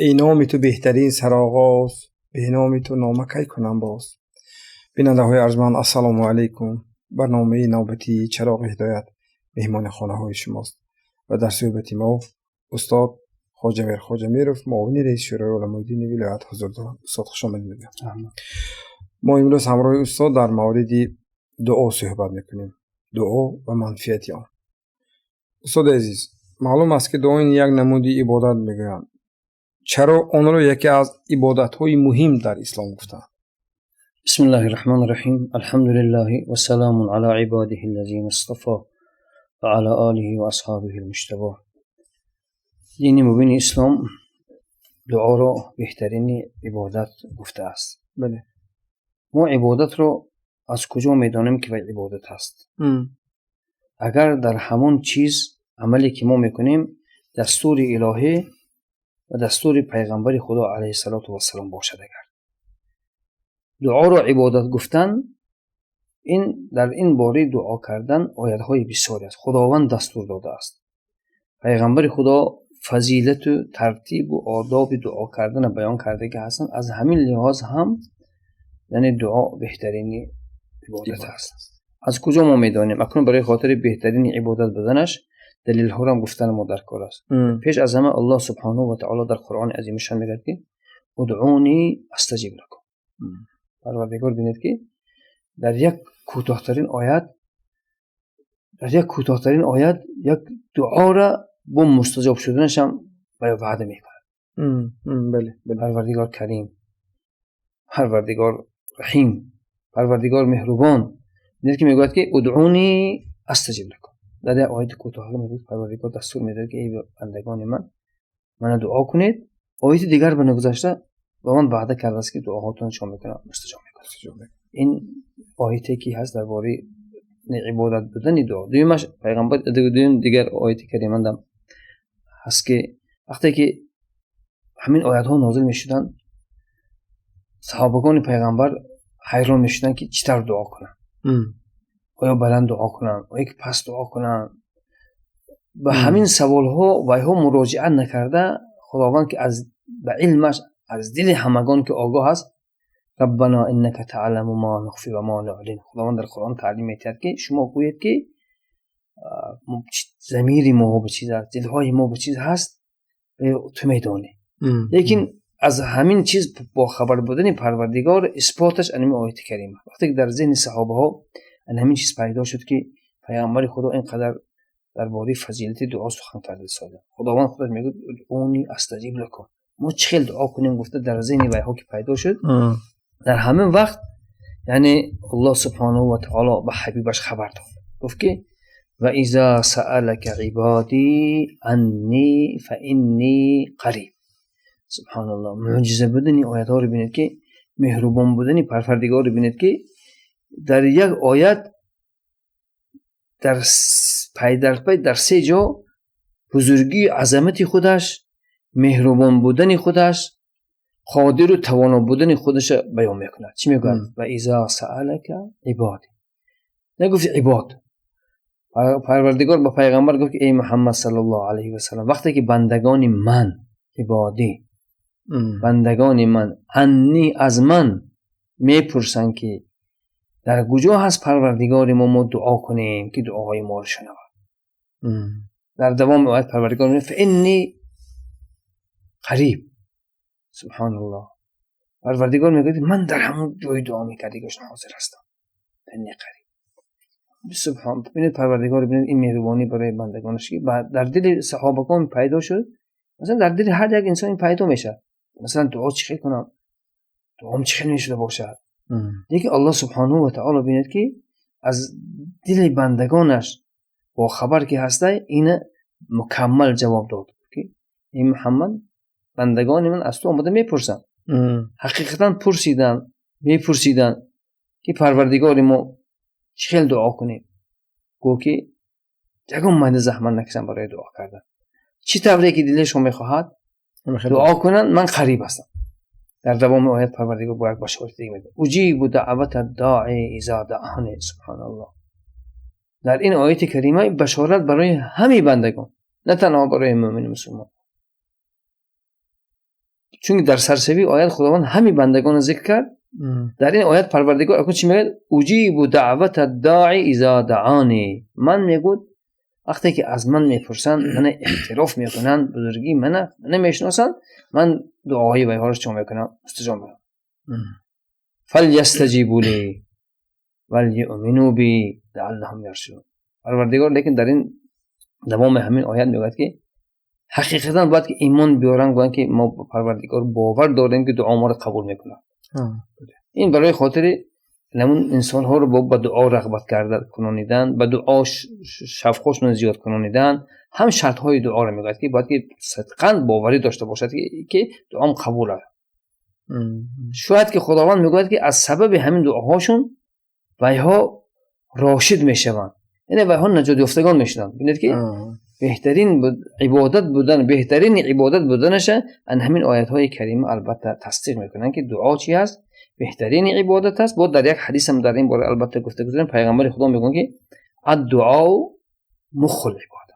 Эй номи ту беҳтарин сароғоз, беноми ту нома кай кунам боз. Бинандаҳои арҷманд, ассалому алайкум. Барномаи навбатии Чароғи ҳидоят меҳмони хонаҳои шумост ва дар суҳбати мо устод Хоҷамир Хоҷамиров, муовини раиси Шӯрои уламои дини вилоят ҳузур доранд. Устод, хуш омадед мегӯям. Мо имрӯз ҳамроҳи устод дар мавриди дуо суҳбат мекунем, дуо ва манфиати он. Устоди азиз, маълум аст, ки дуо ин як намуди ибодат мегӯянд. Чаро онро яке аз ибодатҳои муҳим дар ислом гуфтанд? بسم الله الرحمن الرحيم، الحمد لله وسلام على عباده الذين اصطفى وعلى آله وأصحابه المجتبى. Дини мубини ислом дуоро беҳтарини ибодат гуфтааст. Мо ибодатро аз куҷо медонем, ки вай ибодат аст? Агар дар ҳамон чиз, амале ки мо мекунем, дастури илоҳӣ ва дастури пайғамбари Худо алайҳиссалоту вассалом бошад. Агар дуоро ибодат гуфтан, ин дар ин бораи дуо кардан оятҳои бисёре аст. Худованд дастур додааст, пайғамбари Худо фазилату тартибу одоби дуо кардана баён кардагӣ ҳастанд. Аз ҳамин лиҳоз ҳам, яъне, дуо беҳтарини ибодат аст. Аз куҷо мо медонем? Акнун барои хотири беҳтарини ибодат буданаш далелҳоро гуфтани мо дар кор аст. Пеш аз ҳама, Аллоҳ субҳонаҳу ва таоло дар Қуръони азимушшон мегӯяд, ки ادعوني أستجب لكم. Парвардигор, бинед, ки дар як кӯтоҳтарин оят як дуора бо мустаҷоб шуданашам ваъда мекунад. Парвардигор Карим, Парвардигор Раҳим, Парвардигор меҳрубон. Бинед, ки мегӯяд, ки ادعوني أستجب لكم. Дар як ояти кӯтоҳ мегӯяд, Парвардигор дастур медиҳад, ки эй бандагони ман, мана дуо кунед. Ояти дигар ба нагузашта ба ман ваъда кардааст, ки дуоҳотон чо мекунад? Мустаҷоб мекунад. Ин ояте ки ҳаст дар бораи ибодат будани дуо. Дуюмаш, пайғамбар, дуюм дигар ояти каримандам ҳаст, ки вақте ки ҳамин оятҳо нозил мешуданд, саҳобагони пайғамбар ҳайрон мешуданд, ки чӣ тавр дуо кунанд: оё баланд дуо кунанд, оё ки паст дуо кунанд? Ба ҳамин саволҳо вайҳо муроҷиат накарда, Худованд, ки аз ба илмаш аз дили ҳамагон ки огоҳ аст, ربنا إنك تعلم ما نخفي وما نعلن. Худованд дар Қуръон таълим медиҳад, ки шумо гӯед, ки замири мо ба чиз аст, дилҳои мо ба чиз ҳаст, ту медонӣ. Лекин аз ҳамин чиз бохабар будани Парвардигор исботаш анами ояти карима. Вақте ки дар зеҳни саҳобаҳо ҳамин чиз пайдо шуд, ки пайғамбари Худо ин қадар дар бораи фазилати дуо сухан карда истода, Худованд худаш мегӯяд ادعوني أستجب لكم, мо чӣ хел дуо кунем, гуфта, дар зеҳни вайҳо ки пайдо шуд, дар ҳамин вақт, яъне, Аллоҳ субҳонаҳу ва таоло ба ҳабибаш хабар дод, гуфт, ки وإذا سألك عبادي عني فإني قريب. Субҳаналлоҳ, мӯъҷиза будани оятҳоро бинед, ки меҳрубон будани Парвардигорро бинед, ки дар як оят дар пайдарпай дар се ҷо бузургии азамати худаш, меҳрубон будани худаш, қодиру тавоно будани худаша баён мекунад. Чӣ мегӯяд? وإذا سألك عبادي. Нагуфт عباد. Парвардигор ба пайғамбар гуфт, ки эй Муҳаммад саллаллоҳу алайҳи васалам, вақте ки бандагони ман, عبادي, бандагони ман, عني, аз ман мепурсанд, ки дар куҷо ҳаст Парвардигори мо, мо дуо кунем, ки дуоҳои моро шунавад. Дар давоми оят Парвардигор мегӯяд: فإني قريب. Субҳаналлоҳ, Парвардигор мегӯяд: ман дар ҳамон ҷои дуо мекардигашон ҳозир ҳастам. فإني قريب. Субҳон, бинед, Парвардигор, бинед, ин меҳрубонӣ барои бандагонаш, ки дар дили саҳобагон пайдо шуд. Масалан, дар дили ҳар як инсон ин пайдо мешавад: масалан, дуо чӣ хел кунам, дуом чӣ хел мешуда бошад? Лекин Аллоҳ субҳонаҳу ва таоло, бинед, ки аз дили бандагонаш бохабар ки ҳастай, ина мукаммал ҷавоб дод, ки эй Муҳаммад, бандагони ман аз ту омада мепурсанд. Ҳақиқатан пурсиданд, мепурсиданд, ки Парвардигори мо, чӣ хел дуо кунем? Гӯ, ки ягон майда заҳмат накашанд барои дуо кардан, чӣ тавре ки дилашон мехоҳад дуо кунанд, ман қариб ҳастам. Дар давоми оят Парвардигор бо як башорати дига мегӯяд: أجيب دعوة الداع إذا دعان. Субҳаналлоҳ, дар ин ояти карима башорат барои ҳамаи бандагон, на танҳо барои мӯмини мусулмон. Чунки дар саршавии оят Худованд ҳамин бандагонро зикр кард. Дар ин оят Парвардигор акнун чӣ мегӯяд? Уҷибу даъвата даъи иза даъани. Ман мегӯд вақте ки аз ман мепурсанд, мана эътироф мекунанд, бузургии мана мешиносанд, ман дуоҳои вайҳоро чӣ мекунам? Мустаҷоб мекунам. Фалйастаҷибу ли валюъмину би лааллаҳум яршудун. Парвардигор лекин дар ин давоми ҳамин оят мегӯяд ки ҳақиқатан бояд ки имон биёранд, гӯянд ки мо ба Парвардигор бовар дорем ки дуо моро қабул мекунад. Ин барои хотири ҳамун инсонҳоро ба дуо рағбат карда кунонидан, ба дуо шавқҳошонро зиёд кунонидан, ҳам шартҳои дуоро мегӯяд ки бояд ки сидқан боварӣ дошта бошад ки дуом қабул аст. Шояд ки Худованд мегӯяд ки аз сабаби ҳамин дуоҳошон вайҳо рошид мешаванд, яъне вайҳо наҷотёфтагон мешаванд. Бинед ки беҳтарин ибодат будан, беҳтарин ибодат буданаша ан ҳамин оятҳои карима албатта тасдиқ мекунанд ки дуо чи аст? Беҳтарин ибодат аст. Бо дар як ҳадисам дар ин бора албатта гуфта гузарем, пайғамбари Худо мегӯянд ки ад-дуо мухул ибода.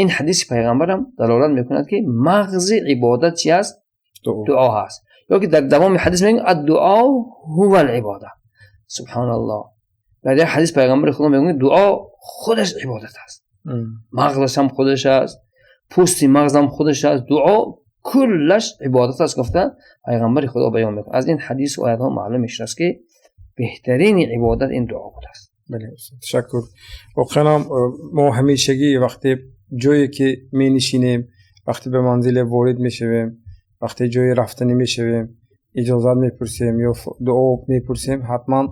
Ин ҳадиси пайғамбарам далолат мекунад ки мағзи ибодат чи аст? Дуо ҳаст. Ё ки дар давоми ҳадис мегӯянд ад-дуо ҳувал ибода. Субҳаналлоҳ. Дар як ҳадис пайғамбари Худо мегӯянд дуо худаш ибодат аст. Мағзаш ҳам худаш аст, пӯсти мағзам худаш аст, дуо куллаш ибодат аст гуфта пайғамбари Худо баён мекунад. Аз ин ҳадису оятҳо маълум мешавад ки беҳтарини ибодат ин дуо будааст. Бале, ташаккур. Воқеан ҳам мо ҳамешагӣ вақте ҷое ки менишинем, вақте ба манзиле ворид мешавем, вақте ҷое рафтанӣ мешавем, иҷозат мепурсем ё дуо мепурсем, ҳатман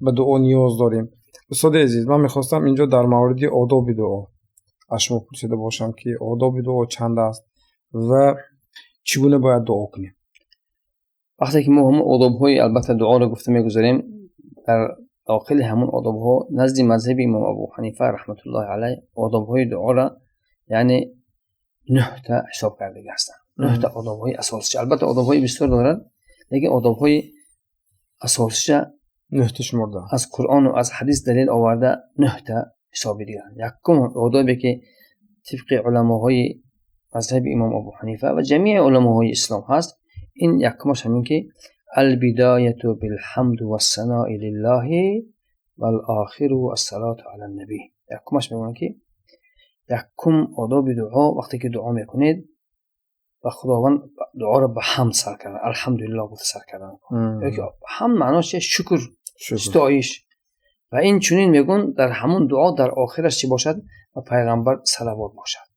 ба дуо ниёз дорем. Устоди азиз, ман мехостам инҷо дар мавриди одоби дуо аз шумо пурсида бошам ки одоби дуо чанд аст ва чӣ гуна бояд дуо кунем? Вақте ки мо ҳамон одобҳои албатта дуоро гуфта мегузарем, дар дохили ҳамон одобҳо назди мазҳаби имом Абу Ҳанифа раҳматуллоҳи алайҳ одобҳои дуоро яъне 9 ҳисоб кардагӣ ҳастанд. 9 одобҳои асосиша. Албатта одобҳои бисёр дорад, лекин одобҳои асосиша 9 шуморда аз Қуръону аз ҳадис далел оварда 9 ҳисоби дигар. Якум одобе ки тибқи уламоҳои мазҳаби имом Абу Ҳанифа ва ҷамии уламоҳои ислом ҳаст, ин якумаш ҳамин ки албидояту билҳамду вассанои лиллаҳи валохиру ассалоту ала набӣ. Якумаш мегӯянд ки якум одоби дуо вақте ки дуо мекунед ба Худованд дуоро ба ҳамд сар кардан, алҳамдулиллоҳ гуфта сар кардан. Ёки ҳамд маънош чист? Шукр, ситоиш. Ва ин чунин мегӯянд дар ҳамон дуо дар охираш чӣ бошад? Ба пайғамбар салавот бошад.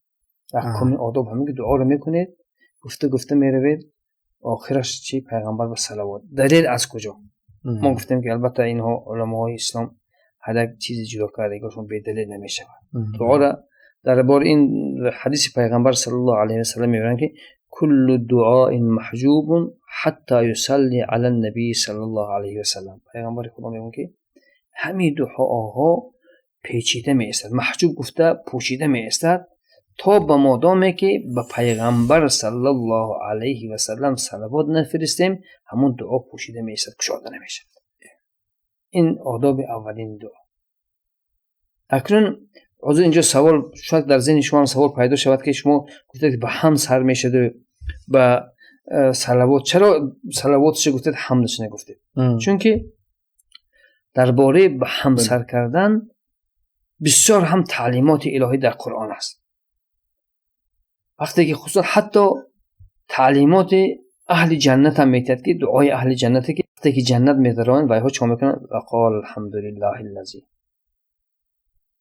Якумин одоб ҳамин ки дуоро мекунед, гуфта гуфта меравед, охираш чӣ? Пайғамбар ба салавот. Далел аз куҷо? Мо гуфтем ки албатта инҳо уламоҳои ислом ҳар як чизи ҷудо кардагиашон бедалел намешавад. Дуоро дар бори ин ҳадиси пайғамбар саллаллоҳу алайҳи васаллам мегӯянд ки куллу дуоин маҳҷубун ҳатта юсалли ала набии саллаллоҳу алайҳи васаллам. Пайғамбари Худо мегӯянд ки ҳамин дуоҳо печида меистад, маҳҷуб гуфта пӯшида меистад то ба модоме ки ба пайғамбар саллаллоҳу алайҳи васаллам салавот нафиристем, ҳамон дуо пӯшида меистад, кушода намешавад. Ин одоби аввалини дуо. Акнун ҳозир инҷо савол шояд дар зеҳни шумо ҳам савол пайдо шавад ки шумо гуфтед ба ҳамд сар мешаду ба салавот, чаро салавотшо гуфтед, ҳамдаш нагуфтед? Чунки дар бораи ба ҳамд сар кардан бисёр ҳам таълимоти илоҳӣ дар Қуръон аст. Вақте ки хусусан ҳатто таълимоти аҳли ҷаннат ҳам метиҳад ки дуои аҳли ҷаннате ки вақте ки ҷаннат медароянд вайҳо чӣ мекунанд? Вақол алҳамдулиллаҳи аллази.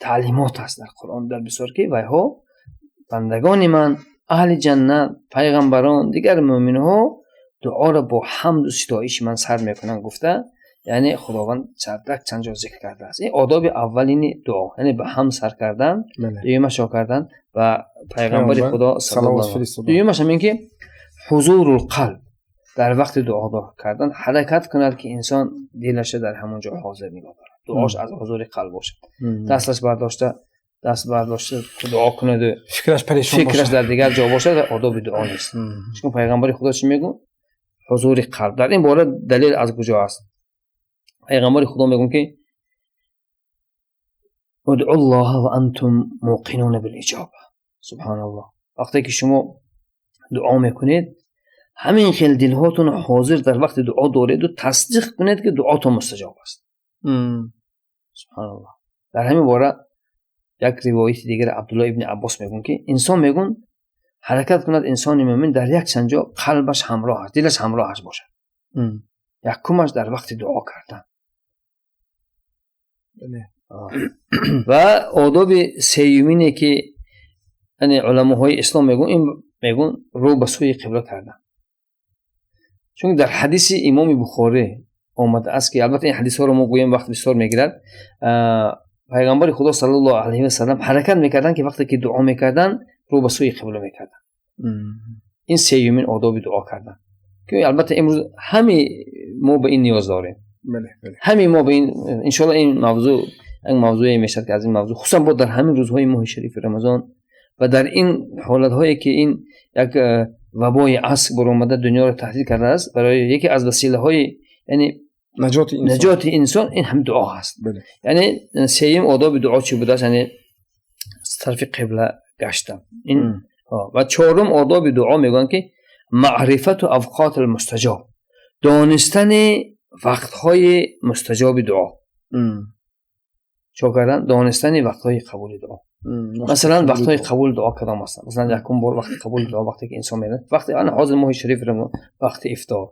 Таълимот аст дар Қуръон дар бисёр ки вайҳо бандагони ман, аҳли ҷаннат, пайғамбарон, дигар мӯъминҳо дуоро бо ҳамду ситоиши ман сар мекунанд гуфта, яъне Худованд чанд ҷо зикр кардааст. Ин одоби аввалини дуо, яъне ба ҳамд сар кардан, дуюмаш чо кардан ба пайғамбари Худо саллаллоҳу алайҳи васаллам. Дуюмаш ҳамин ки ҳузурул қалб, дар вақти дуо кардан ҳаракат кунад ки инсон дилаша дар ҳамон ҷо ҳозир нигоҳ дорад, дуош аз ҳузури қалб бошад. Дасташ бардошта, даст бардошта дуо кунад, фикраш парешон бошад, фикраш дар дигар ҷо бошад ва одоби дуо нест. Чун пайғамбари Худо чӣ мегӯ? Ҳузури қалб. Дар ин бора далел аз куҷо аст? Пайғамбари Худо мегӯ ки удъуллоҳа ва антум муқинуна билиҷоба. Субҳаналлоҳ. Вақте ки шумо дуо мекунед, Ҳамин хел дилҳотон ҳозир дар вақти дуо дореду тасдиқ кунед, ки дуотон мустаҷоб аст. Субҳаналлоҳ. Дар ҳамин бора як ривояти дигар Абдулло ибни Аббос мегӯянд, ки инсон мегӯн ҳаракат кунад, инсони мӯмин дар як чанд ҷо қалбаш ҳамроҳ аст, дилаш ҳамроҳаш бошад. Якумаш дар вақти дуо кардан. Ва одоби сеюмине, ки яъне уламоҳои ислом мегӯн, ин мегӯн рӯ ба сӯи қибла кардан. Чунки дар ҳадиси имоми Бухорӣ омадааст, ки албатта ин ҳадисҳоро мо гӯем вақт бисёр мегирад. Пайғамбари Худо саллаллоҳу алайҳи васаллам ҳаракат мекарданд, ки вақте ки дуо мекарданд, рӯ ба сӯи қибла мекарданд. Ин сеюмин одоби дуо кардан, ки албатта имрӯз ҳами мо ба ин ниёз дорем. Ҳами мо ба ин, иншоалло, ин мавзӯъ як мавзӯе мешавад, ки аз ин мавзӯъ хусусан бо дар ҳамин рӯзҳои моҳи шарифи Рамазон ва дар ин ҳолатҳое, ки ин як вабои аср баромада дунёро таҳдид кардааст, барои яке аз василаҳои яъне наҷоти инсон ин ҳам дуо ҳаст. Яъне сеюм одоби дуо чӣ будааст? Яъне тарафи қибла гаштан. Ин ва чорум одоби дуо мегӯянд, ки маърифату авқоти мустаҷоб, донистани вақтҳои мустаҷоби дуо. Чо кардан? Донистани вақтҳои қабули дуо. Масалан, вақтҳои қабули дуо кадом ҳастанд? Масалан, якум бор вақти қабули дуо вақте ки инсон мерад, вақти ана ҳозир моҳи шариф, вақти ифтор,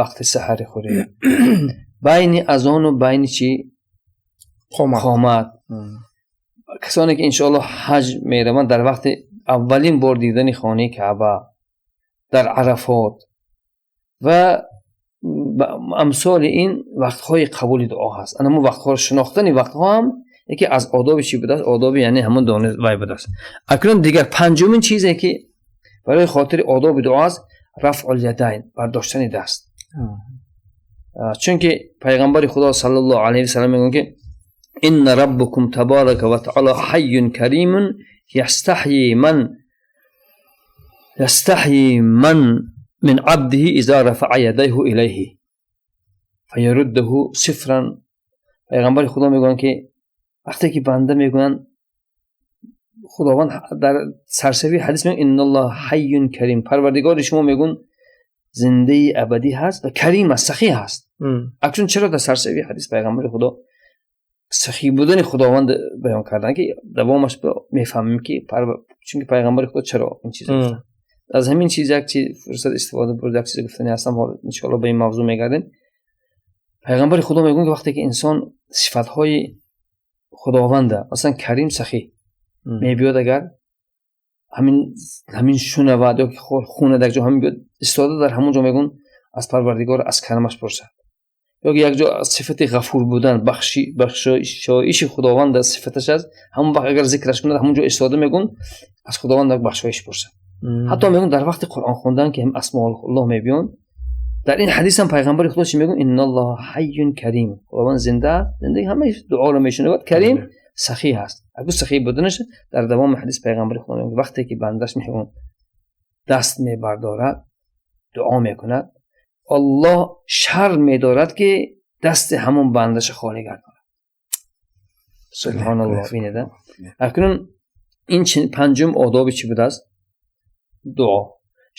вақти саҳари хӯрӣ, байни азону байни чӣ? Қомат. Касоне ки иншоалло ҳаҷ мераванд, дар вақти аввалин бор дидани хонаи Каъба, дар Арафот ва амсоли ин вақтҳои қабули дуо ҳаст. Ана ҳамун вақтҳоро шинохтани вақтҳо ҳам яке аз одоби чӣ будааст? Одоби яъне ҳамун вай будааст. Акнун дигар панҷумин чизе, ки барои хотири одоби дуо аст, рафъул ядайн, бардоштани даст. Чунки пайғамбари Худо саллаллоҳу алайҳи васаллам мегӯянд, ки инна раббукум табарака ва таъала ҳайюн каримун ястаҳйи ман мин абдиҳи иза рафаъа ядайҳу илайҳи фаяруддаҳу сифран. Пайғамбари Худо мегӯянд, ки вақте ки банда мегӯянд, Худованд дар сарсавии ҳадис мегӯянд: инналлоҳа ҳайюн карим, Парвардигори шумо мегӯянд зиндаи абадӣ ҳаст ва карим аст, сахӣ ҳаст. Акнун чаро дар сарсавии ҳадис пайғамбари Худо сахӣ будани Худованд баён карданд, ки давомаш мефаҳмем, ки чунки пайғамбари Худо чаро ин чизро гуфтанд? Аз ҳамин чиз як чиз фурсат истифода бурд, як чиз гуфтани ҳастам, ҳол иншоалло ба ин мавзӯъ мегардем. Пайғамбари Худо мегӯянд, ки вақте ки инсон сифатҳои Худованда, масалан карим, сахӣ мебиёд, агар ҳамин шунавад ё ки хунад, як ҷо ҳамин биёд истода, дар ҳамон ҷо мегӯн аз Парвардигор аз карамаш пурсад, ё ки як ҷо аз сифати ғафур будан, бахшоиши Худованд аз сифаташ аст, ҳамон вақт агар зикраш кунад, ҳамон ҷо истода мегӯн аз Худованд як бахшоиш пурсад. Ҳатто мегӯн дар вақти Қуръон хондан, ки ҳам асмоуллоҳ мебиён, дар ин ҳадис ҳам пайғамбари Худо чӣ мегӯн? Инналлоҳа ҳайюн карим, Худованд зинда аст, зиндаги ҳамаи дуоро мешунавад, карим, сахӣ ҳаст. Агар сахӣ буданаш дар давоми ҳадис пайғамбари Худо мегӯяд, вақте ки бандаш мегӯн даст мебардорад, дуо мекунад, Аллоҳ шарм медорад, ки дасти ҳамон бандаша холӣ гардонад. Субҳоналлоҳ, бинеда. Акнун ин панҷум одоби чӣ будааст? Дуо.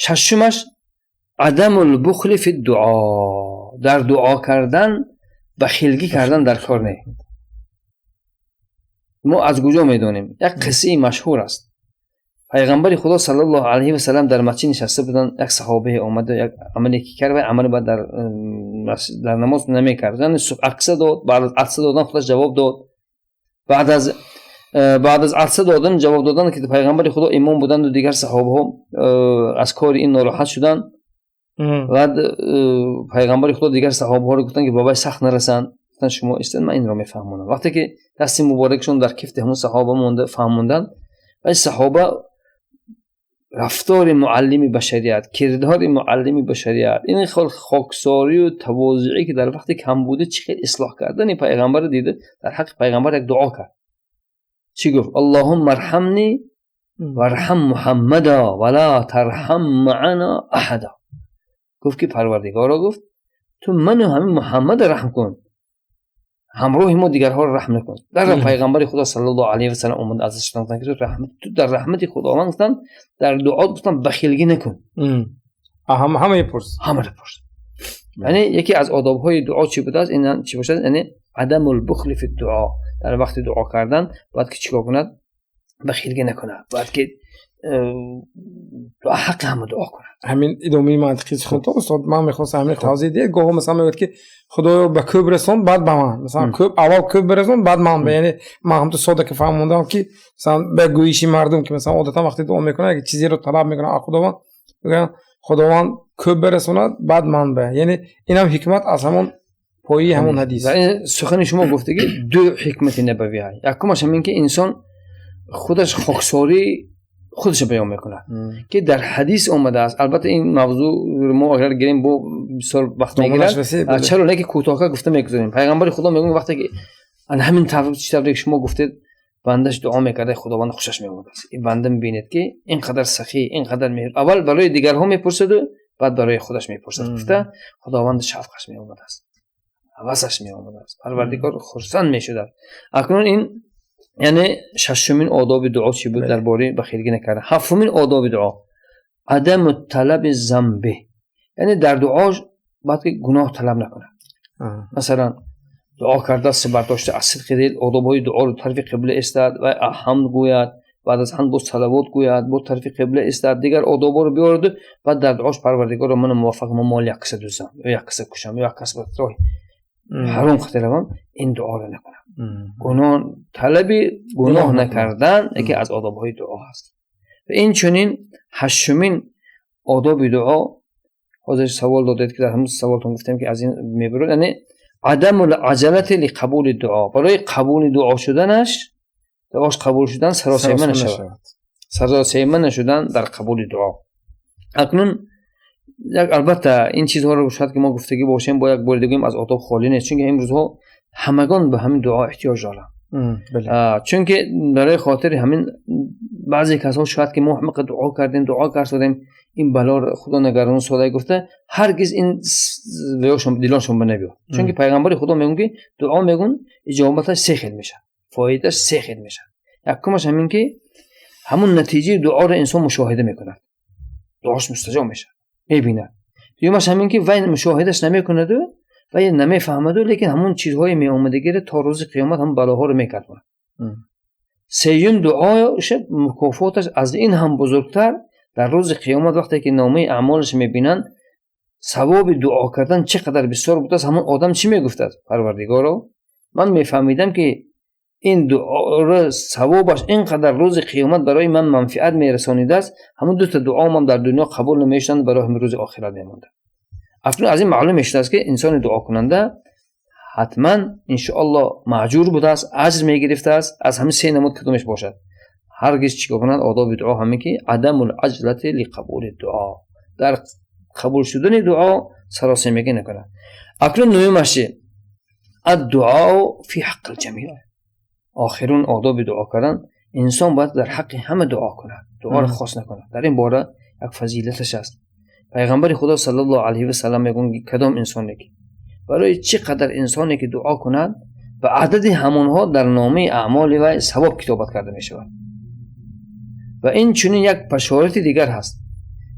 Шашумаш адамул бухли фи дуо, дар дуо кардан бахилгӣ кардан дар кор не. Мо аз куҷо медонем? Як қиссаи машҳур аст. Пайғамбари Худо саллаллоҳу алайҳи васаллам дар масҷид нишаста буданд, як саҳобае омада як амале ки кард, вай амале баъд дар намоз намекард, яъне атса дод, баъд аз атса додан худаш ҷавоб дод. Баъд аз атса додан ҷавоб додан, ки пайғамбари Худо имом буданду дигар саҳобаҳо аз кори ин нороҳат шуданд. Баъд пайғамбари Худо дигар саҳобаҳоро гуфтанд, ки ба вай сахт нарасанд. Гуфтанд, шумо истед, ман инро мефаҳмонам. Вақте ки дасти муборакшон дар кифти ҳамон саҳоба монда фаҳмонданд, вай саҳоба рафтори муаллими башарият, кирдори муаллими башарият, ин хел хоксорию тавозуӣ, ки дар вақти камбудӣ чӣ хел ислоҳ кардани пайғамбарро дида, дар ҳаққи пайғамбар як дуо кард. Чӣ гуфт? Аллоҳумма арҳамни варҳам Муҳаммада ва ла тарҳам маана аҳада. Гуфт, ки Парвардигоро, гуфт, ту ману ҳамин Муҳаммада раҳм кун, ҳамроҳи мо дигарҳоро раҳм накун. Дар пайғамбари Худо саллаллоҳу алайҳи васаллам омад аз гуфтанд, ки ту дар раҳмати Худованд, гуфтанд, дар дуо, гуфтанд, бахилгӣ накун. Ҳама пурс. Ҳамаро пурс. Яъне яке аз одобҳои дуо чӣ будааст? Ин чӣ бошад? Яъне адамул бухли фи дуо. Дар вақти дуо кардан бояд ки чикор кунад? Бахилгӣ накунад. Бояд ки ҳаққи ҳама дуо кунад. Ҳамин идомаи мантиқи суханто устод, ман мехостам ҳамин тавзеҳ диҳед. Гоҳо масалан мегӯяд ки худоё ба кӯб расон, баъд ба ман. Масалан кӯб аввал кӯб бирасон, баъд ман. Яъне ман ҳамто сода ки фаҳмондам ки масалан ба гӯиши мардум ки масалан одатан вақте дуо мекунанд як чизеро талаб мекунанд аз Худованд, мегӯянд Худованд кӯб бирасонад, баъд ман ба. Яъне инам ҳикмат аз ҳамон пои ҳамон ҳадис. Сухани шумо гуфтагӣ ду ҳикмати набавӣ ҳаст. Якумаш ҳамин ки инсон худаш хоксорӣ худаш баён мекунад ки дар ҳадис омадааст. Албатта ин мавзӯъ мо агар гирем бо бисёр вақт мегирад, чаро не ки кӯтоҳ гуфта мегузорем. Пайғамбари Худо мегӯяд вақте ки ҳамин тавр чӣ тавре ки шумо гуфтед бандаш дуо мекарда, Худованд хушаш меомадааст. Ин банда мебинед ки ин қадар сахӣ, ин қадар меҳр, аввал барои дигарҳо мепурсаду баъд барои худаш мепурсад. Гуфта Худованд шавқаш меомадааст, ҳавасаш меомадааст, Парвардигор хурсанд мешудааст. Акнун ин яъне шашумин одоби дуо чӣ буд дар бораи бахилгӣ накардан. Ҳафтумин одоби дуо адаму талаби замби, яъне дар дуош бояд ки гуноҳ талаб накунад. Масалан дуо кардааст, бардошта аз сидқи дил одобҳои дуоро тарафи қибла истад ва ҳамд гӯяд, баъд аз ҳамд боз салавот гӯяд, боз тарафи қибла истад, дигар одобҳоро биёраду баъд дар дуош Парвардигоро мана муваффақ, ман моли як каса дуздам ё як каса кушам ё як кас ба роҳи ҳаром равам, ин дуоро накунам. Гуноҳ талаби гуноҳ накардан яке аз одобҳои дуо ҳаст. Ва инчунин ҳаштумин одоби дуо, ҳозир савол додед ки дар ҳамон саволтон гуфтем ки аз ин мебарод, яъне адамул аҷалати лиқабули дуо, барои қабули дуо шуданаш, дуош қабул шудан саросема нашавад, саросема нашудан дар қабули дуо. Акнун як албатта ин чизҳоро шояд ки мо гуфтагӣ бошем, бо як бори дигӯем аз одоб холӣ нест, чунки имрӯзҳо ҳамагон ба ҳамин дуо эҳтиёҷ доранд. Чунки барои хотири ҳамин баъзе касҳо шояд ки мо ҳамақа дуо кардем, дуо кардем, ин балоро Худо нагарон сода гуфта ҳаргиз ин дилошон ба набиёд. Чунки пайғамбари Худо мегӯяд ки дуо мегӯн иҷобаташ се хел мешавад, фоидааш се хел мешавад. Якумаш ҳамин ки ҳамун натиҷаи дуоро инсон мушоҳида мекунад, дуош мустаҷоб мешавад, мебинад. Дуюмаш ҳамин ки вай мушоҳидаш намекунаду вай намефаҳмаду, лекин ҳамун чизҳои меомадагиро то рӯзи қиёмат ҳамун балоҳоро мекардонад. Сеюм дуош мукофоташ аз ин ҳам бузургтар дар рӯзи қиёмат вақте ки номаи аъмолаш мебинанд, савоби дуо кардан чӣ қадар бисёр будааст, ҳамун одам чӣ мегуфтааст? Парвардигоро, ман мефаҳмидам ки ин дуоро савобаш ин қадар рӯзи қиёмат барои ман манфиат мерасонидааст, ҳамун дута дуомам дар дунё қабул намешуданд, барои ҳамин рӯзи охират мемонданд. Акнун аз ин маълум мешудааст ки инсони дуокунанда ҳатман иншоаллоҳ маъҷур будааст, аҷр мегирифтааст аз ҳамин се намуд кадомеш бошад. Ҳаргиз чӣ кунад? Одоби дуо ҳамин ки адамул аҷлати лиқабули дуо, дар қабул шудани дуо саросемагӣ накунад. Акнун нӯҳумаш чи? Аддуао фи ҳаққил ҷамиъ. Охирун одоби дуо кардан, инсон бояд дар ҳаққи ҳама дуо кунад, дуоро хос накунад. Дар ин бора як фазилаташ аст. Пайғамбари Худо саллаллоҳу алайҳи васаллам мегӯяд ки кадом инсоне ки барои чӣ қадар инсоне ки дуо кунад, ба адади ҳамонҳо дар номаи аъмоли вай савоб китобат карда мешавад. Ва ин чунин як башорати дигар ҳаст.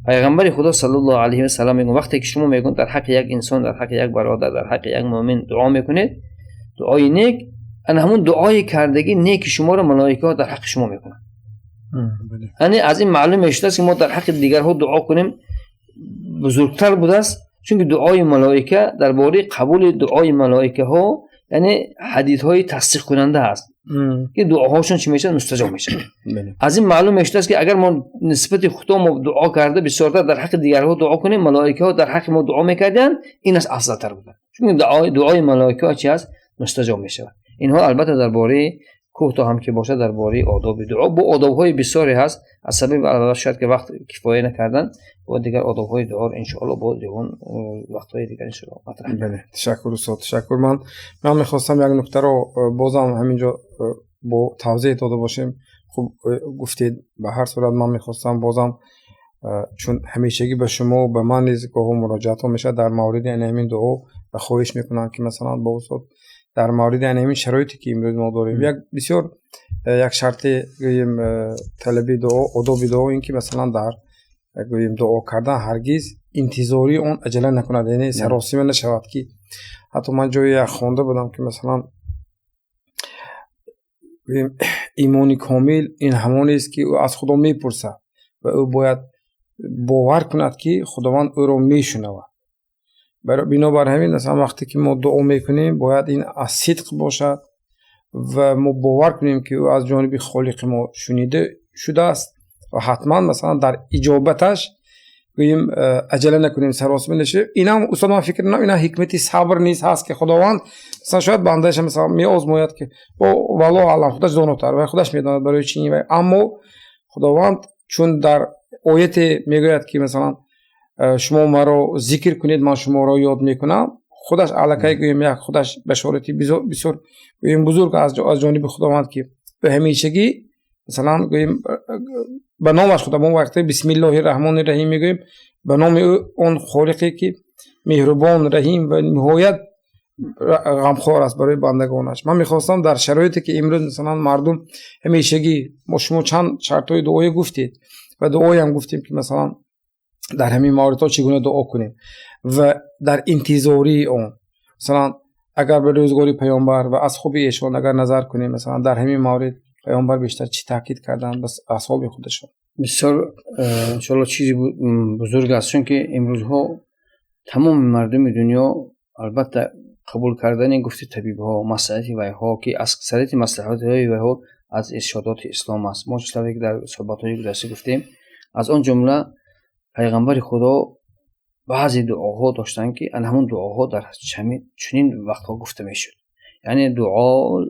Пайғамбари Худо саллаллоҳу алайҳи васаллам мегӯяд вақте ки шумо мегӯед дар ҳаққи як инсон, дар ҳаққи як бародар, дар ҳаққи як мӯмин дуо мекунед, дуои нек, ана ҳамун дуои кардагӣ неки шуморо малоикаҳо дар ҳаққи шумо мекунанд. Яъне аз ин маълум мешудааст ки мо дар ҳаққи дигарҳо дуо кунем бузургтар будааст, чунки дуои малоика дар бораи қабули дуои малоикаҳо яъне ҳадисҳои тасдиқкунанда ҳаст ки дуоҳошон чӣ мешавад? Мустаҷоб мешавад. Аз ин маълум мешудааст ки агар мо нисбати худо мо дуо карда бисёртар дар ҳаққи дигарҳо дуо кунем, малоикаҳо дар ҳаққи мо дуо мекарданд, ин аз афзалтар буда, чунки дуои малоикаҳо чи ҳаст? Мустаҷоб мешавад. Инҳо албатта дар бораи кӯтоҳ ҳам ки бошад дар бораи одоби дуо бо одобҳои бисёре ҳаст. Аз сабаби албатта шояд ки вақт кифоя накардан, бо дигар одобҳои дуоро иншоаллоҳ бо дигон вақтҳои дигар иншоаллоҳ матраҳ. Бале, ташаккур устод, ташаккур. Ман мехостам як нуктаро бозам ҳаминҷо бо тавзеҳ дода бошем. Хуб гуфтед, ба ҳар сурат ман мехостам бозам, чун ҳамешагӣ ба шумо ба ман низ гоҳо муроҷиатҳо мешавад дар мавриди ҳамин дуо ва хоҳиш мекунанд ки масалан бо устод дар мавриди ҳамин шароите ки имрӯз мо дорем, як бисёр як шарти гӯем талаби дуо, одоби дуо ин ки масалан дар гӯем дуо кардан ҳаргиз Интизории он аҷала накунад, яъне саросима нашавад, ки ҳатто ман ҷое як хонда будам, ки масалан имони комил ин ҳамонест, ки ӯ аз Худо мепурсад ва ӯ бояд бовар кунад, ки Худованд ӯро мешунавад. Бинобар ҳамин, масалан, вақте ки мо дуо мекунем, бояд ин аз сидқ бошад ва мо бовар кунем, ки ӯ аз ҷониби Холиқи мо шунида шудааст ва ҳатман, масалан, дар иҷобаташ гӯем аҷала накунем, саросима нашавем. Инам, устод, ман фикр мекунам, ина ҳикмати сабр низ ҳаст, ки Худованд, масалан, шояд бандаша, масалан, меозмояд, ки валлоҳу аълам, худаш донотар ва худаш медонад барои чӣ. Аммо Худованд чун дар ояте мегӯяд, ки масалан, шумо маро зикр кунед, ман шуморо ёд мекунам, худаш аллакай гӯем як худаш башорати бисёр гӯем бузург аз ҷониби Худованд, ки ба ҳамешагӣ, масалан, гӯем ба номаш худо мо вақте бисмиллоҳи раҳмони раҳим мегӯем, ба номи ӯ, он Холиқе ки меҳрубон, раҳим ва ниҳоят ғамхор аст барои бандагонаш. Ман мехостам дар шароите, ки имрӯз, масалан, мардум ҳамешагӣ, мо шумо чанд шартҳои дуое гуфтед ва дуоям гуфтем, ки масалан дар ҳамин мавридҳо чӣ гуна дуо кунем ва дар интизории он, масалан, агар ба рӯзгори паёмбар ва асҳоби эшон агар назар кунем, масалан, дар ҳамин маврид паёмбар бештар чӣ таъкид карданд ба асҳоби худашон? Бисёр иншоалло чизи бузург аст, чунки имрӯзҳо тамоми мардуми дунё, албатта, қабул кардани гуфти табибҳо, маслиҳати вайҳо, ки аксарияти маслиҳатҳои вайҳо аз иршодоти ислом аст. Мо чӣ ки дар суҳбатҳои гузашта гуфтем, аз он ҷумла пайғамбари Худо баъзе дуоҳо доштанд, ки ана ҳамон дуоҳо дар чунин вақтҳо гуфта мешуд, яъне дуо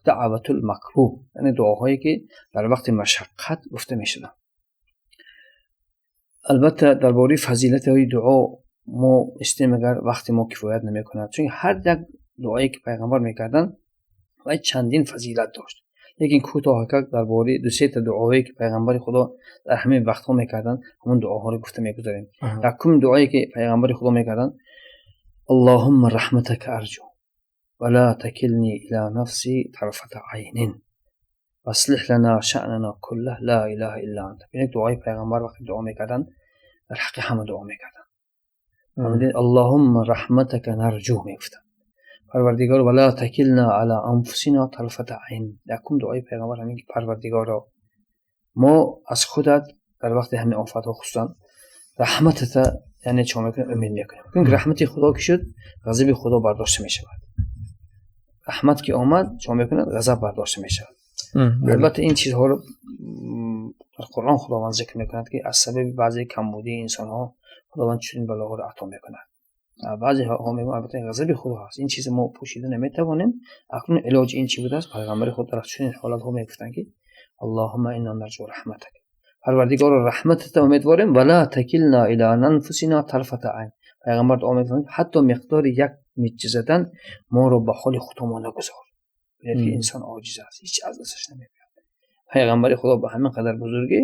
даъватул макруб, яъне дуоҳое ки дар вақти машаққат гуфта мешуданд. Албатта, дар бораи фазилатҳои дуо мо истем, агар вақти мо кифоят намекунад, чунки ҳар як дуое ки пайғамбар мекарданд, вай чандин фазилат дошт. Лекин кӯтоҳакак дар бораи ду-сета дуоҳое ки пайғамбари Худо дар ҳамин вақтҳо мекарданд, ҳамон дуоҳоро гуфта мегузарем. Якум дуое ки пайғамбари Худо мекарданд: аллоҳумма раҳматака арҷу ва ла такилни ила нафси тарфата айнин васлиҳ лана шаънана куллах ла илаҳа илла анта. Бинед, дуои пайғамбар вақте дуо мекарданд, дар ҳаққи ҳама дуо мекарданд. Аллоҳумма раҳматака нарҷу мегуфтанд, Парвардигор, ва ла такилна ала анфусина тарфата айн. Якум дуои пайғамбар ҳамин ки Парвардигоро, мо аз худат дар вақти ҳамин офатҳо хусусан раҳматата, яъне чӣ мекунем, умед мекунем. Чунки раҳмати Худо ки шуд, ғазаби Худо бардошта мешавад. Раҳмат ки омад, чӣ мекунад, ғазаб бардошта мешавад. Албатта, ин чизҳоро дар Қуръон Худованд зикр мекунад, ки аз сабаби баъзе камбудии инсонҳо Худованд чунин балоҳоро ато мекунад. Баъзеҳо мегӯянд, албатта, ин ғазаби Худо ҳаст, ин чизе мо пӯшида наметавонем. Акнун илоҷи ин чӣ будааст? Пайғамбари худ дар чунин ҳолатҳо мегуфтанд, ки аллоҳумма инна нарҷу раҳматак, Парвардигоро, раҳматата умедворем, ва ла такилна ила анфусина тарфата айн. Пайғамбар дуо мекунанд, ҳатто миқдори як миҷҷа задан моро ба ҳоли худамон нагузор. Бинед, ки инсон оҷиз аст, ҳеҷ аз дасташ намебиёд. Пайғамбари Худо ба ҳамин қадар бузургӣ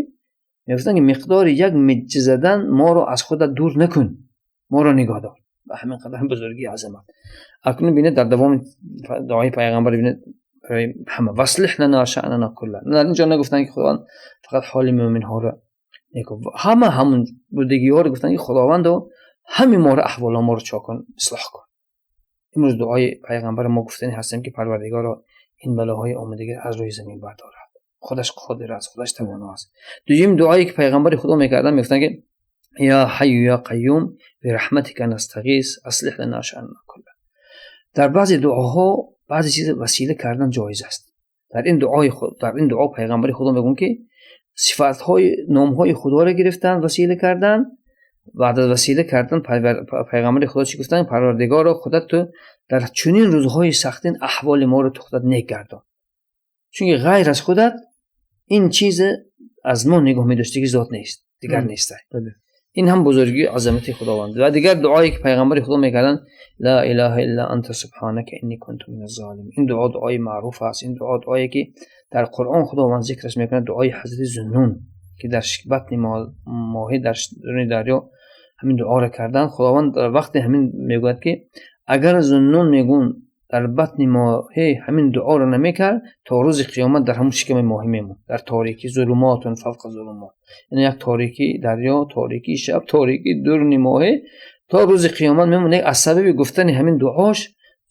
мегуфтанд, ки миқдори як миҷҷа задан моро аз худат дур накун, моро нигоҳ дор. Ба ҳамин қадар бузургии азамат. Акнун бинед, дар давоми дуои пайғамбар, бинед, барои ҳама васлиҳ лана шаънана кулла. Дар инҷо нагуфтанд, ки Худованд фақат ҳоли мӯминҳоро, ҳама ҳамун будагиҳоро гуфтанд, ки Худовандо, ҳами моро, аҳвола моро чо кун, ислоҳ кун. Имрӯз дуои пайғамбари мо гуфтани ҳастем, ки Парвардигоро, ин балоҳои омадагӣ аз рӯи замин бардорад. Худаш қодир аст, худаш тавоно аст. Дуюм дуое ки пайғамбари Худо мекарданд, мегуфтанд, ки я ҳайю я қайюм бираҳматика настағис аслиҳ лана шаънана кулла. Дар баъзе дуоҳо баъзе чиз васила кардан ҷоиз аст. Дар ин дуои худ, дар ин дуо пайғамбари Худо мегӯянд, ки сифатҳои номҳои Худоро гирифтан, васила кардан. Баъд аз васила кардан пайғамбари Худо чӣ гуфтанд? Парвардигоро, худат ту дар чунин рӯзҳои сахтин аҳволи моро ту худат нек гардон, чунки ғайр аз худат ин чиз аз мо нигоҳ медоштагӣ зот нест, дигар нест. Ин ҳам бузургии азамати Худованд. Ва дигар дуое ки пайғамбари Худо мекарданд: ла илаҳа илла анта субҳанака инни кунту миназ золимин. Ин дуо дуои маъруф аст. Ин дуо дуое ки дар Қуръон Худованд зикраш мекунад, дуои ҳазрати Зуннун, ки дар батни моҳӣ, дар даруни дарё ҳамин дуоро карданд. Худованд дар вақте ҳамин мегӯяд, ки агар Зуннун мегӯн Дар батни моҳӣ ҳамин дуоро намекард, то рӯзи қиёмат дар ҳамун шиками моҳӣ мемонд, дар торикӣ, зулумотун фавқа зулумот, яъне як торикии дарё, торикии шаб, торикии дуруни моҳӣ то рӯзи қиёмат мемонд. Аз сабаби гуфтани ҳамин дуош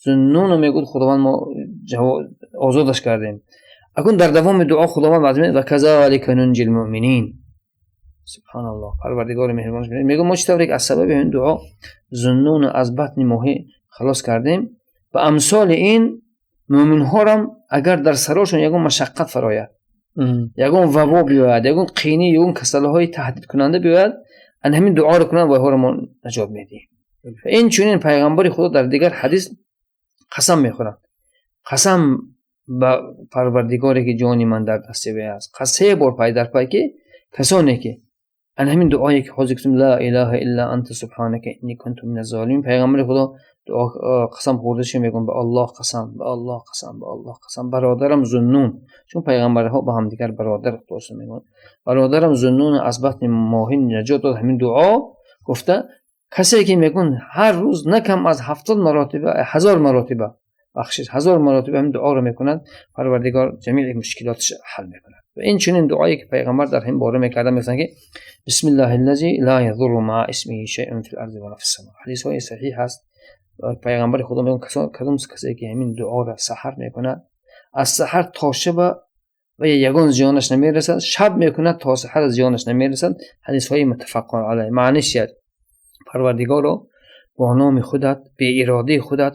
Зуннунро мегӯяд Худованд мо озодаш кардем. Акун дар давоми дуо Худованд ваъда медиҳад: ва казалика нунҷил муъминин. Субҳаналлоҳ, Парвардигори меҳрибон мегӯяд мо чӣ тавре ки аз сабаби ҳамин дуо Зуннунро аз батни моҳӣ халос кардем, ба амсоли ин мӯминҳорам агар дар сарошон ягон машаққат фарояд, ягон вабо биёяд, ягон қинӣ, ягон касалиҳои таҳдидкунанда биёяд, ан ҳамин дуоро кунанд, вайҳоро мо наҷот медиҳем. Ва ин чунин пайғамбари Худо дар дигар ҳадис қасам мехӯранд: қасам ба Парвардигоре ки ҷони ман дар дасти вай аст, се бор пай дар пай, ки касоне ки ан ҳамин дуое ки ҳозир гуфтем, ла илаҳа илла анта субҳанака инни кунту миназ золимин, пайғамбари Худо дуо қасам хӯрдаша мегӯянд: ба Аллоҳ қасам, ба Аллоҳ қасам, ба Аллоҳ қасам, бародарам Зуннун, чун пайғамбарҳо ба ҳамдигар бародар худоша мегӯянд, бародарам Зуннун аз батни моҳӣ наҷот дод ҳамин дуо гуфта, касе ки мегӯянд ҳар рӯз на кам аз 70 маротиба, 1000 маротиба, бахшиш, 1000 маротиба ҳамин дуоро мекунад, Парвардигор ҷамеи мушкилоташ ҳал мекунад. Ва ин чунин дуое ки пайғамбар дар ҳамин бора мекарда, мегӯянд ки бисмиллаҳи ллази ла язурру маа исмиҳи шайъун фил арзи ва ла фис само. Ҳадисҳои саҳиҳ ҳаст. Пайғамбари Худо мегӯяд кадом касе ки ҳамин дуоро саҳар мекунад, аз саҳар то шаба ва ягон зиёнаш намерасад, шаб мекунад то саҳар зиёнаш намерасад. Ҳадисҳои муттафаққун алайҳ. Маъниш чист? Парвардигоро бо номи худат, беиродии худат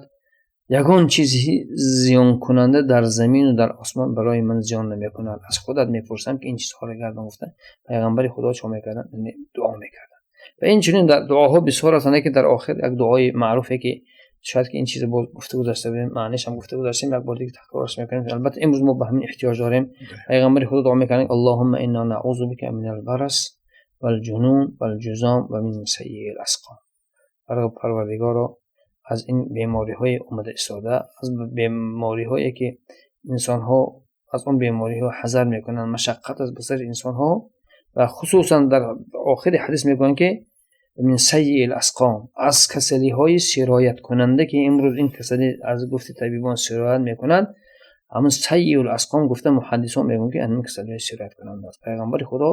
ягон чизи зиёнкунанда дар замину дар осмон барои ман зиён намекунад, аз худат мепурсам ки ин чизҳоро гардон гуфта, пайғамбари Худо чӣ мекарданд? Дуо мекарданд. Ва ин чунин дар дуоҳо бисёр ҳастанд, ки дар охир як дуои маъруфе ки шояд ки ин чизро боз гуфта гузашта будем, маъниш ҳам гуфта гузаштем, як бор дига такрораш мекунем. Албатта имрӯз мо ба ҳамин эҳтиёҷ дорем. Пайғамбари Худо дуо мекарданд: Аллоҳумма инна наъузу бика минал барас вал ҷунун вал ҷузом ва мин саййиил асқом. Парвардигоро, аз ин бемориҳои омада истода, аз бемориҳое ки инсонҳо аз он бемориҳо ҳазар мекунанд, машаққат аст ба сари инсонҳо, ва хусусан дар охири ҳадис мегӯянд ки мин саййиил асқом, аз касалиҳои сирояткунанда ки имрӯз ин касалӣ аз гуфти табибон сироят мекунад, ҳамин саййиул асқом гуфта муҳаддисон мегӯянд ки ҳамин касалиҳои сирояткунанда аст. Пайғамбари Худо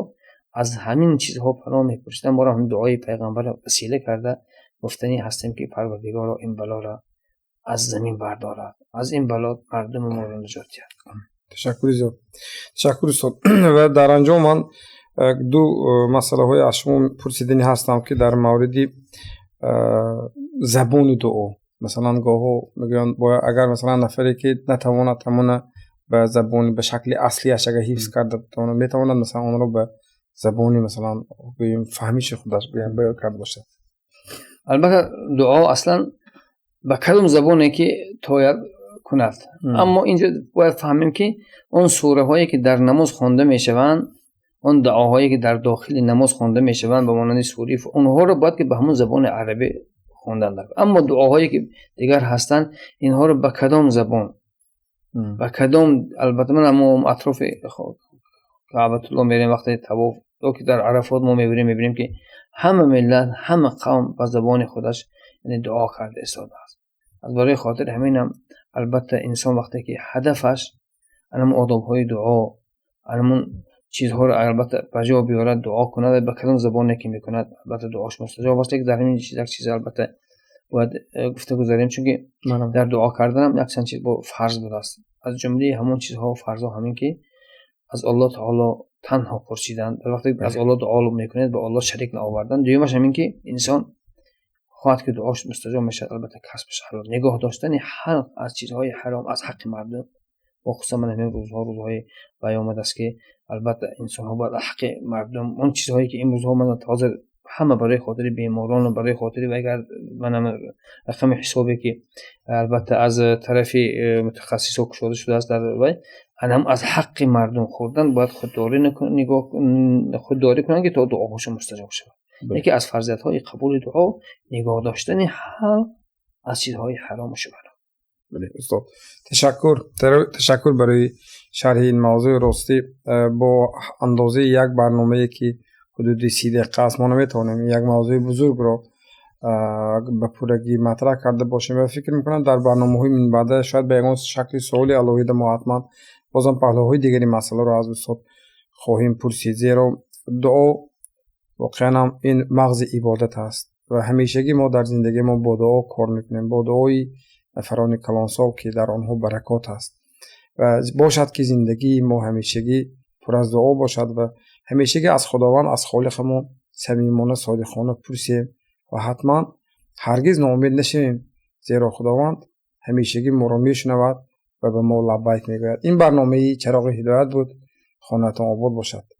аз ҳамин чизҳо паноҳ мепурсиданд. Моро ҳамин дуои пайғамбарро васила карда гуфтанӣ ҳастем ки Парвардигоро ин балоро аз замин бардорад, аз ин бало мардуми моро наҷот диҳад. Ташаккури зиёд, ташаккур, устод. Ва дар анҷом ман ду масъалаҳое аз шумо пурсиданӣ ҳастам, ки дар мавриди забони дуо, масалан гоҳо мегӯянд, бояд агар масалан нафаре ки натавонад ҳамона ба забони ба шакли аслиаш агар ҳифз карда тавонад, метавонад масалан онро ба забони масалан гӯем фаҳмиши худаш гӯям баён карда бошад. Албатта дуо аслан ба кадом забоне ки тояд кунад, аммо инҷо бояд фаҳмем ки он сураҳое ки дар намоз хонда мешаванд, он дуоҳое ки дар дохили намоз хонда мешаванд, ба монанди сураи, онҳоро бояд ки ба ҳамон забони арабӣ хондан. Аммо дуоҳое ки дигар ҳастанд, инҳоро ба кадом забон, ба кадом, албатта ман мо атрофи Каъбатулло мерем, вақте тавоф ё ки дар Арафот мо мебинем ки ҳама миллат, ҳама қавм ба забони худаш яъне дуо карда истодааст. Аз барои хотири ҳаминам албатта инсон вақте ки ҳадафаш анамун одобҳои дуо, анамун чизҳоро албатта ба ҷо биёрад, дуо кунад, ба кадом забоне ки мекунад, албатта дуош мустаҷоб аст. Лекин дар ҳамин чиз як чиз албатта бояд гуфта гузарем, чунки дар дуо карданам якчанд чиз бо фарз будааст. Аз ҷумлаи ҳамон чизҳо фарзҳо ҳамин ки аз Аллоҳ таоло танҳо пурсидан, дар вақте аз Аллоҳ дуо мекунед, ба Аллоҳ шарик наовардан. Дуюмаш ҳамин ки инсон хоҳад ки дуош мустаҷоб мешавад, албатта касбаш ҳалол, нигоҳ доштани ҳалқ аз чизҳои ҳаром, аз ҳаққи мардум, бо хусусан ман ҳамин рӯзҳо рӯзҳои вай омадааст ки албатта инсонҳо бояд ҳаққи мардум, он чизҳое ки имрӯзҳо ман ҳозир ҳама барои хотири беморон ва барои хотири агар ман рақами ҳисобе ки албатта аз тарафи мутахассисҳо кушода шудааст, дар вай анам аз ҳаққи мардум хӯрдан бояд худдорӣ нигоҳ худдорӣ кунанд ки то дуоҳошон мустаҷоб шавад. Яке аз фарзиятҳои қабули дуо нигоҳ доштани ҳалқ аз чизҳои ҳарому шубҳа. Бале, устод, ташаккур, ташаккур барои шарҳи ин мавзӯи. Ростӣ бо андозаи як барномае ки ҳудуди 30 дақиқа аст, мо наметавонем як мавзӯи бузургро Ба пуррагӣ матраҳ карда бошем ва фикр мекунам, дар барномаҳои минбаъда шояд ба ягон шакли суоли алоҳида мо ҳатман бозам паҳлӯҳои дигари масъаларо аз устод хоҳем пурсид, зеро дуо воқеан ҳам ин мағзи ибодат аст ва ҳамешагӣ мо дар зиндагии мо бо дуо кор мекунем, бо дуои нафарони калонсол, ки дар онҳо баракот аст. Ва бошад, ки зиндагии мо ҳамешагӣ пур аз дуо бошад ва ҳамешагӣ аз Худованд, аз Холиқамон самимона, содиқона пурсем ва ҳатман ҳаргиз ноумед нашавем, зеро Худованд ҳамешагӣ моро мешунавад ва ба мо лаббайк мегӯяд. Ин барномаи «Чароғи ҳидоят» буд. Хонатон обод бошад.